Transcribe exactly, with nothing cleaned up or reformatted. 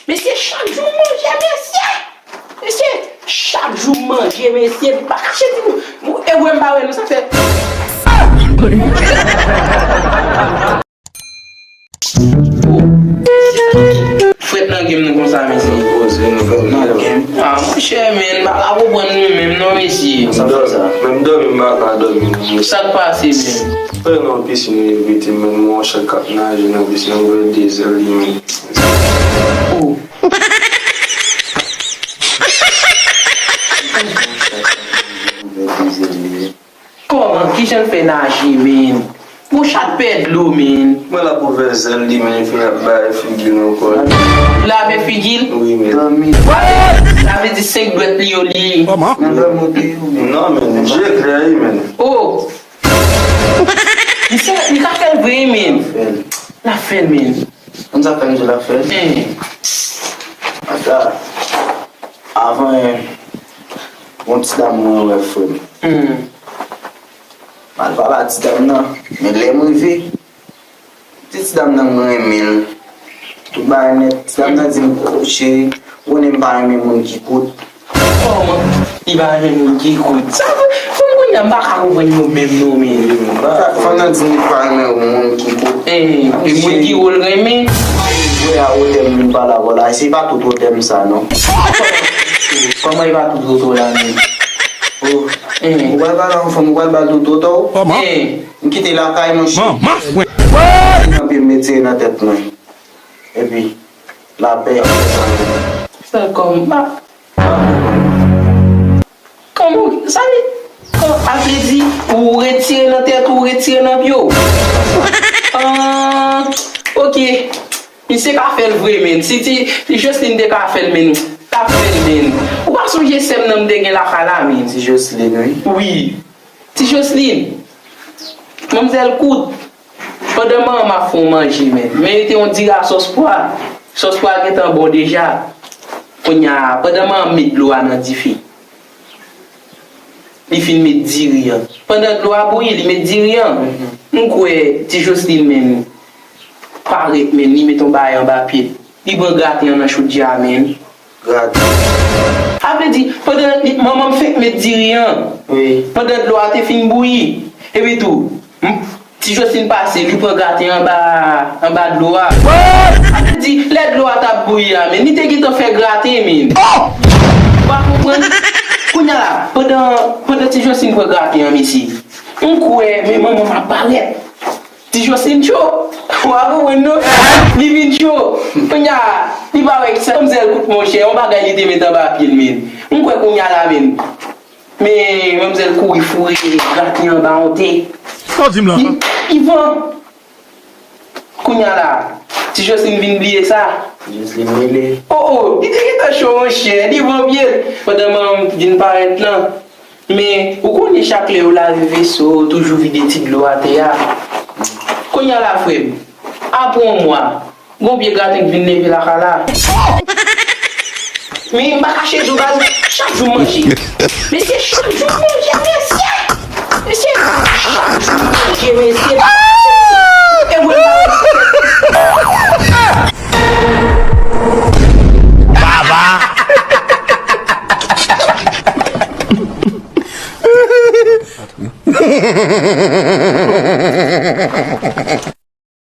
Mesye, chak jou manje, mesye! Mesye, chak jou manje, mesye, m pa kache di nou. E wè m pa wè nou, sa fè. Frèt nan game nou konsa, mesye. Poze nou, frèt nan game. Ah, monchè, men, m pa ka konprann nou menm, non, mesye. Sa fè sa. Menm dòmi, m pa ka dòmi, non, mesye. Sa k pase, men? Frè, nan pisin, nou evite, men, yon chat k ap naje nan pisin, nan gwo de zèl li, men. Oh. Kòman? Kijan l fè naje, men? Yon chat pè dlo, men. Mwen la pou vè zèl li, men, fin ap bay figi l ankò. Lave figi l? Wi, men. Sa vle di senk dwèt li yo li. Kòman? Non, men, je klè, men. Oh! Misye, li ka fè l vre, men. L ap fè l, men. Konn sa fè m di l ap fè l? Eh. Ata, avan, yon ti dam mwen wè frè m. Hmm. M al pale a ti dam nan, men lè m rive, di ti dam nan mwen renmen l. Tout bagay nèt. Ti dam nan di m, "Oh, cheri, ou konnen m pa renmen moun ki kout." Kòman? Li pa renmen moun ki kout. Sa, fanm kounye a, m pa ka konprann yo menm non, men. Fanm nan di m li pa renmen moun ki kout. Eh, e moun ki wo l renmen? Jwe a wotè m vin pale avè w la, se pa tout wotè m sa, non. Kòman e pa tout wotè w la, men? Oh, eh, ou pral pale a yon fanm, ou pral ba l tout wotè w? Kòman? Eh. M kite lakay, monchè. Manman fwen. Nan pye m, met tire nan tèt mwen. Epi, lapè ap fè sa. Fè kòm, ba. Kòm ou, sa vle, kòm, a vle di, ou retire nan tèt ou, retire nan pye w. Ah, ok. Misye ka fè l vre, men. Si ti, si Jocelyn te ka fè l, men, t ap fè l, men. Ou pa sonje sè m nan m te gen lakay la, men? Ti Jocelyn, wi. Wi. Ti Jocelyn. Manmzèl kout. Pandan manman m ap fè w manje, men, men te yon diri a sòs pwa. Sòs pwa gentan bon deja. Kounye a, pandan manman m met dlo a nan dife, li fin met diri an. Pandan dlo a bouyi, li met diri an. Mhm. M kwè ti Jocelyn, men, parèt, men, li met yon bagay anba pye l. Li pran graten an nan chodyè a, men. Graten. Sa vle di, pandan li, manman m fenk met diri an, wi, pandan dlo a te fin bouyi, epi tou, m, ti Jocelyn pase, li pran graten anba, anba dlo a. Sa vle di, lè dlo a t ap bouyi a, men, li te gentan fè graten, men. Oh! Ou pa konprann? Kounye a la, pandan, pandan ti Jocelyn pran graten an, mesye, m kwè, men manman m ap parèt. Ti Jocelyn cho. W a konprann non? Li vin cho. Kounye a, li pa wè ki sa manmzèl kout, monchè, yon bagay li te met anba pye l, men. M kwè kounye a la, men. Men manmzèl kouri foure graten anba yon tè. Sa w di m la? Li, li van. Kounye a la, ti Jocelyn vin bliye sa. Jocelyn rele. Oh, oh, li te gentan cho, monchè, li van pye l. Pandan manman m vin parèt lan. Men, ou konnen chak lè yo lave veso, yo toujou vide ti dlo atè a. Kounye a la, frè m, apre yon mwa, gon pye graten k vin leve lakay la. Men, m pa kache di w, baz, chak jou m manje. Mesye, chak jou m manje, mesye! Mesye, chak jou m manje, mesye! E mwen, m pa wè